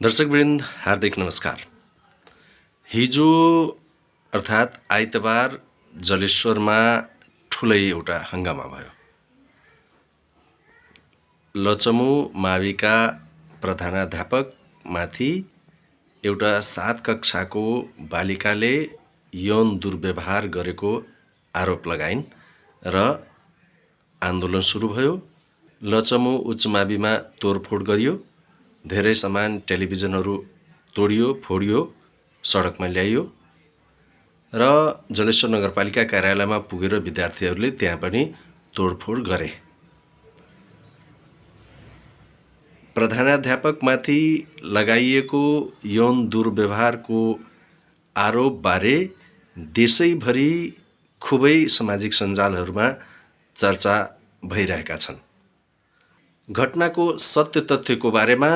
दर्शकवृन्द हार्दिक नमस्कार। हिजो अर्थात् आइतबार जलेश्वरमा ठुलै एउटा हङ्गामा भयो। लचमु माविका प्रधानाध्यापकमाथि एउटा 7 कक्षाको बालिकाले यौन दुर्व्यवहार गरेको आरोप लगाइन् र आन्दोलन सुरु भयो। लचमु उच्च माविमा तोडफोड गरियो, धेरै सामान टेलिभिजनहरू तोडियो, फोडियो, सडकमा ल्याइयो र जलेश्वर नगरपालिका कार्यालयमा पुगेर विद्यार्थीहरूले त्यहाँ पनि तोडफोड गरे। प्रधानाध्यापकमाथि लगाइएको यौन दुर्व्यवहारको आरोपबारे देशैभरि खुबै सामाजिक सञ्जालहरूमा चर्चा भइरहेका छन्। घटनाको सत्य तथ्यको बारेमा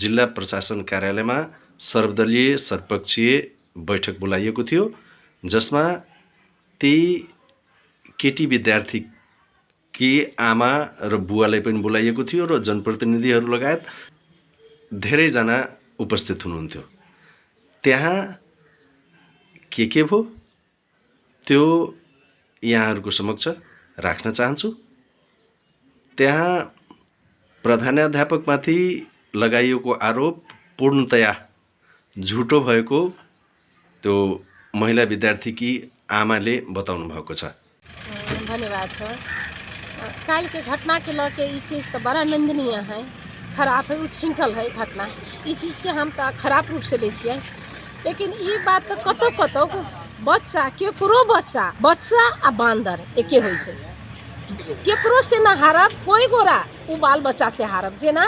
जिल्ला प्रशासन कार्यालयमा सर्वदलीय सर्वपक्षीय बैठक बोलाइएको थियो, जसमा ती केटी विद्यार्थीकी आमा र बुवालाई पनि बोलाइएको थियो र जनप्रतिनिधिहरू लगायत धेरैजना उपस्थित हुनुहुन्थ्यो। त्यहाँ के भयो त्यो यहाँहरूको समक्ष राख्न चाहन्छु। त्यहाँ प्रधानाध्यापकमाथि लगाइएको आरोप पूर्णतया झुटो भएको त्यो महिला विद्यार्थीकी आमाले बताउनु भएको छ। धन्यवाद सर। काल के घटना के लके ये चीज़ तो बड़ा निंदनीय है, खराब है, उच्छृंखल है घटना। ये चीज़ के हम तो खराब रूप से ले छिए, लेकिन ये बात तो कतो कतो बच्चा केकरो बच्चा आ बांदर एके होइ छै। केकरो से ना हारब, कोई गोरा उ बाल बच्चा से हारब। जेना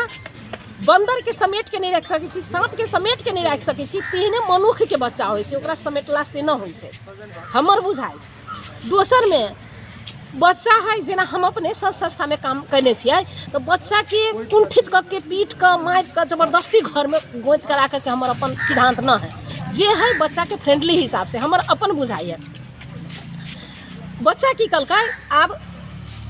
बंदर के समेट के नहीं रख सकै छी, सांप के समेट के नहीं रख सकै छी, तेहने मनुख के बच्चा होइ छै, ओकरा समेटला से न होइ छै हमर बुझाइ। दोसर में बच्चा है, जेना हम अपने संस्था में काम करने छिए, तो बच्चा के कुंठित करके पीट कर मार कर जबरदस्ती घर में गोद करा के हमर अपन सिद्धांत न है। जे है बच्चा के फ्रेंडली हिसाब से हमर अपन बुझाइ है। बच्चा की कलकै अब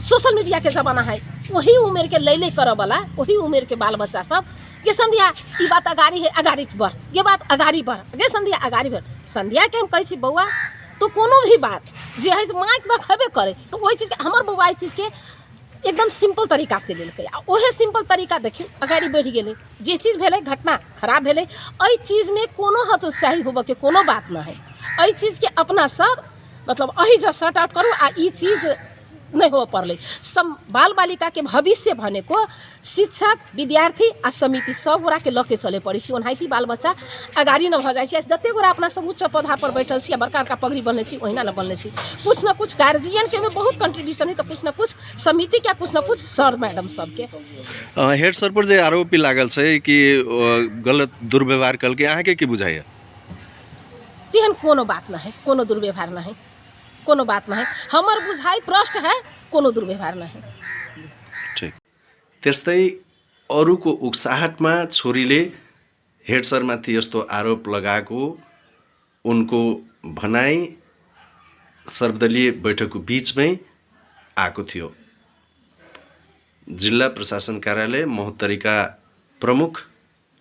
सोशल मीडिया के ज़माना है, वही उम्र के लैले करब वाला, वही उम्र के बाल बच्चा सब ये संध्या ई बात अगाड़ी है, अगाड़ी बढ़, ये बात अगाड़ी बढ़, गे संध्या अगाड़ी बढ़। संध्या के हम कहै छी बौआ तो कोनो भी बात जे है से माइक देखेबे करे, तो वही चीज़ के हमर बौआ ई चीज़ के एकदम सिंपल तरीका से लेलकै, ओहे सिंपल तरीका देखियो अगाड़ी बढ़ गेलै। जे चीज़ भेलै घटना खराब भेलै, एहि चीज़ में कोनो हतोत्साही होबे के कोनो बात न है। एहि चीज़ के अपना सब मतलब अही जा सॉर्ट आउट करू आ ई चीज़ नहीं हो पड़े। सब बाल बालिका के भविष्य भने को शिक्षक, विद्यार्थी आ समिति सब गोरा के लके चले पड़े छी। ओनाहिते बाल बच्चा अगाड़ी न भ जाए छी। जते गोरा अपना सब उच्च पौधा पर बैठल छी, बड़का बड़का पगड़ी बनले छी, ओहिना न बनले छी। कुछ न कुछ गार्जियन के में बहुत कंट्रीब्यूशन है, तो कुछ न कुछ समिति के, कुछ न कुछ सर मैडम सबके। हेड सर पर जे आरोप लागल छै कि गलत दुर्व्यवहार कल के, अहाँ के बुझाइए? तेहन कोनो बात न है, कोनो दुर्व्यवहार न है, कोनो बात नहीं। हमर बुझाइ प्रश्न है, कोनो दुर्व्यवहार नहीं। ठीक। त्यस्तै अरूको उक्साहटमा छोरीले हेड सरमाथि यस्तो आरोप लगाएको उनको भनाइ सर्वदलीय बैठकको बीचमै आएको थियो। जिल्ला प्रशासन कार्यालय महोत्तरीका प्रमुख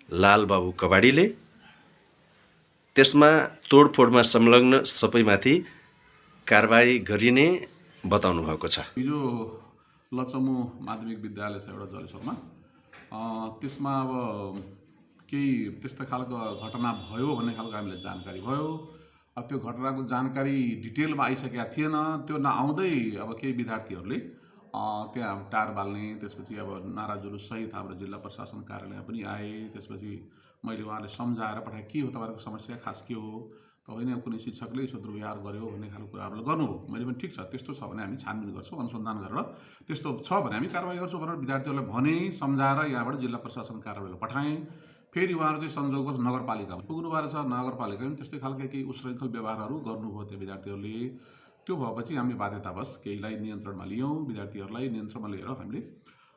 लालबाबु कबाडीले त्यसमा तोडफोडमा संलग्न सबैमाथि कारबाही गरिने बताउनु भएको छ। हिजो लचमु माध्यमिक विद्यालय छ एउटा जलेश्वरमा, त्यसमा अब केही त्यस्ता खालको घटना भयो भन्ने खालको हामीले जानकारी भयो। त्यो घटनाको जानकारी डिटेलमा आइसकेका थिएन। त्यो नआउँदै अब केही विद्यार्थीहरूले त्यहाँ टार बाल्ने, त्यसपछि अब नारा जुलुस सहित हाम्रो जिल्ला प्रशासन कार्यालयमा पनि आए। त्यसपछि मैले उहाँले सम्झाएर पठाएँ के हो तपाईँहरूको समस्या, खास के हो, त होइन कुनै शिक्षकले यसो दुर्व्यवहार गर्यो भन्ने खालको कुराहरूले गर्नुभयो। मैले पनि ठिक छ, त्यस्तो छ भने हामी छानबिन गर्छौँ, अनुसन्धान गरेर त्यस्तो छ भने हामी कारवाही गर्छौँ भनेर विद्यार्थीहरूलाई भने, सम्झाएर यहाँबाट जिल्ला प्रशासन कार्यालयलाई पठाएँ। फेरि उहाँहरू चाहिँ संजोगवश नगरपालिकामा पुग्नु भएको छ। नगरपालिकामा पनि त्यस्तै खालका केही उश्रृङ्खल व्यवहारहरू गर्नुभयो त्यो विद्यार्थीहरूले। त्यो भएपछि हामी बाध्यतावश केहीलाई नियन्त्रणमा लियौँ। विद्यार्थीहरूलाई नियन्त्रणमा लिएर हामीले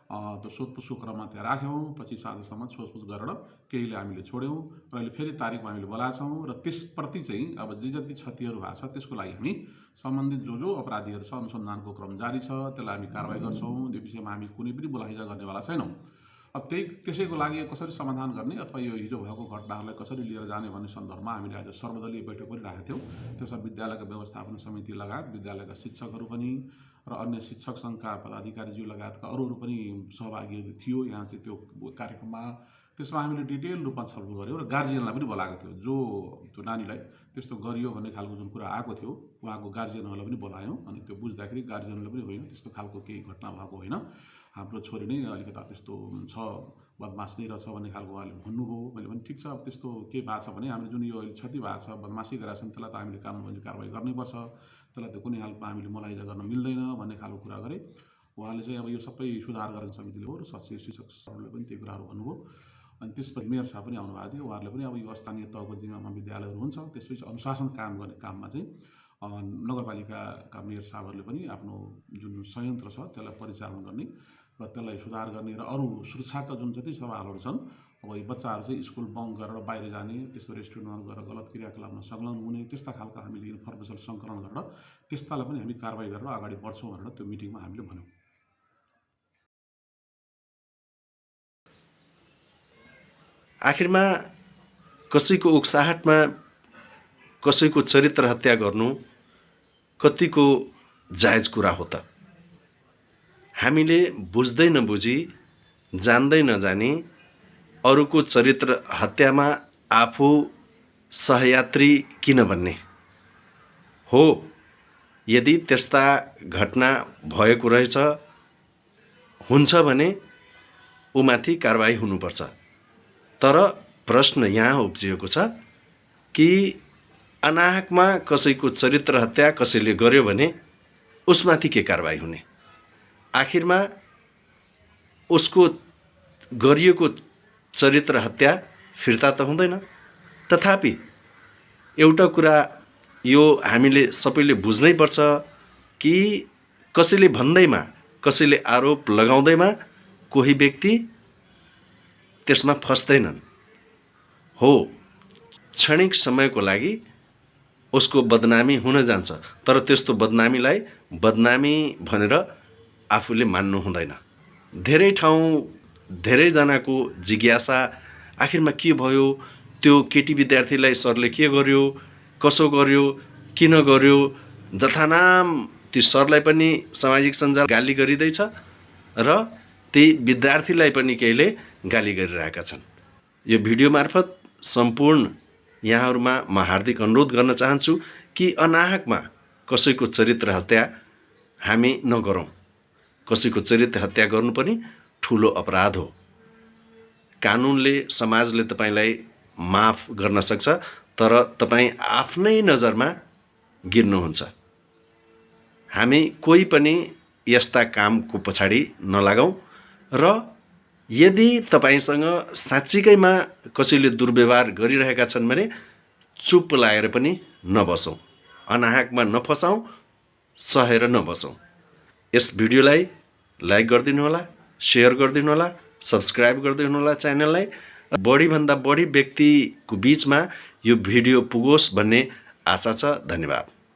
त्यो सोधपुछको क्रममा त्यहाँ राख्यौँ। पछि साँझसम्म सोधपुछ गरेर केहीलाई हामीले छोड्यौँ र अहिले फेरि तारिकमा हामीले बोलाएछौँ र त्यसप्रति चाहिँ अब जे जति क्षतिहरू भएको छ त्यसको लागि हामी सम्बन्धित जो अपराधीहरू छ अनुसन्धानको क्रम जारी छ, त्यसलाई हामी कारवाही गर्छौँ। त्यो विषयमा हामी कुनै पनि बोलाइजा गर्नेवाला छैनौँ। अब त्यसैको लागि कसरी समाधान गर्ने अथवा यो हिजो भएको घटनाहरूलाई कसरी लिएर जाने भन्ने सन्दर्भमा हामीले आज सर्वदलीय बैठक पनि राखेका थियौँ। त्यसमा विद्यालयका व्यवस्थापन समिति लगायत विद्यालयका शिक्षकहरू पनि र अन्य शिक्षक सङ्घका पदाधिकारीज्यू लगायतका अरूहरू पनि सहभागी थियो यहाँ चाहिँ त्यो कार्यक्रममा। त्यसमा हामीले डिटेल रूपमा छलफल गऱ्यौँ र गार्जियनलाई पनि बोलाएको थियो। जो त्यो नानीलाई त्यस्तो गरियो भन्ने खालको जुन कुरा आएको थियो उहाँको गार्जियनहरूलाई पनि बोलायौँ। अनि त्यो बुझ्दाखेरि गार्जियनले पनि होइन त्यस्तो खालको केही घटना भएको होइन, हाम्रो छोरी नै अलिकता त्यस्तो छ, बदमास नै रहेछ भन्ने खालको उहाँले भन्नुभयो। मैले पनि ठिक छ, अब त्यस्तो केही भएको छ भने हामीले जुन यो अहिले क्षति भएको छ बदमासी गरेका छन् त्यसलाई त हामीले कानुनबन्दी कारवाही गर्नैपर्छ, त्यसलाई त कुनै हालमा हामीले मलाइजा गर्न मिल्दैन भन्ने खालको कुरा गरे। उहाँले चाहिँ अब यो सबै सुधार गर्ने समितिले हो र शिक्षकहरूले पनि त्यो कुराहरू भन्नुभयो। अनि त्यसपछि मेयर साहब पनि आउनुभएको थियो, उहाँहरूले पनि अब यो स्थानीय तहको जिम्मामा विद्यालयहरू हुन्छ त्यसपछि अनुशासन काम गर्ने काममा चाहिँ नगरपालिकाका मेयर साहबहरूले पनि आफ्नो जुन संयन्त्र छ त्यसलाई परिचालन गर्ने र त्यसलाई सुधार गर्ने र अरू सुरक्षाका जुन जति सवालहरू छन्, अब यी बच्चाहरू चाहिँ स्कुल बङ्क गरेर बाहिर जाने, त्यस्तो रेस्टुरेन्टमा गएर गलत क्रियाकलापमा संलग्न हुने, त्यस्ता खालका हामीले इन्फर्मेसन सङ्कलन गरेर त्यस्तालाई पनि हामी कारवाही गरेर अगाडि बढ्छौँ भनेर त्यो मिटिङमा हामीले भन्यौँ। आखिरमा कसैको उक्साहटमा कसैको चरित्र हत्या गर्नु कतिको जायज कुरा हो त? हामीले बुझ्दै नबुझी जान्दै नजानी अरूको चरित्र हत्यामा आफू सहयात्री किन बन्ने हो? यदि त्यस्ता घटना भएको रहेछ हुन्छ भने उमाथि कारबाही हुनुपर्छ। तर प्रश्न यहाँ उब्जिएको छ कि अनाहकमा कसैको चरित्र हत्या कसैले गर्यो भने उसमाथि के कारबाही हुने? आखिरमा उसको गरिएको चरित्र हत्या फिर्ता त हुँदैन। तथापि एउटा कुरा यो हामीले सबैले बुझ्नै पर्छ कि कसैले भन्दैमा कसैले आरोप लगाउँदैमा कोही व्यक्ति त्यसमा फस्दैनन्। हो, क्षणिक समयको लागि उसको बदनामी हुन जान्छ, तर त्यस्तो बदनामीलाई बदनामी भनेर आफूले मान्नु हुँदैन। धेरै ठाउँ धेरैजनाको जिज्ञासा आखिरमा के भयो, त्यो केटी विद्यार्थीलाई सरले के गर्यो, कसो गर्यो, किन गर्यो, जथानाम ती सरलाई पनि सामाजिक सञ्जाल गाली गरिँदैछ र त्यही विद्यार्थीलाई पनि केहीले गाली गरिरहेका छन्। यो भिडियो मार्फत सम्पूर्ण यहाँहरूमा म हार्दिक अनुरोध गर्न चाहन्छु कि अनाहकमा कसैको चरित्र हत्या हामी नगरौँ। कसैको चरित्र हत्या गर्नु पनि ठुलो अपराध हो। कानुनले समाजले तपाईलाई माफ गर्न सक्छ, तर तपाईँ आफ्नै नजरमा गिर्नुहुन्छ। हामी कोही पनि यस्ता कामको पछाडि नलागौँ र यदि तपाईसँग साँच्चीकैमा कसैले दुर्व्यवहार गरिरहेका छन् भने चुप लागेर पनि नबसौँ, अनाहकमा नफसाउँ, सहेर नबसौँ। यस भिडियोलाई लाइक गरिदिनु होला, सेयर गरिदिनु होला, सब्सक्राइब गरिदिनु होला च्यानललाई। बढीभन्दा बढी व्यक्तिको बिचमा यो भिडियो पुगोस् भन्ने आशा छ। धन्यवाद।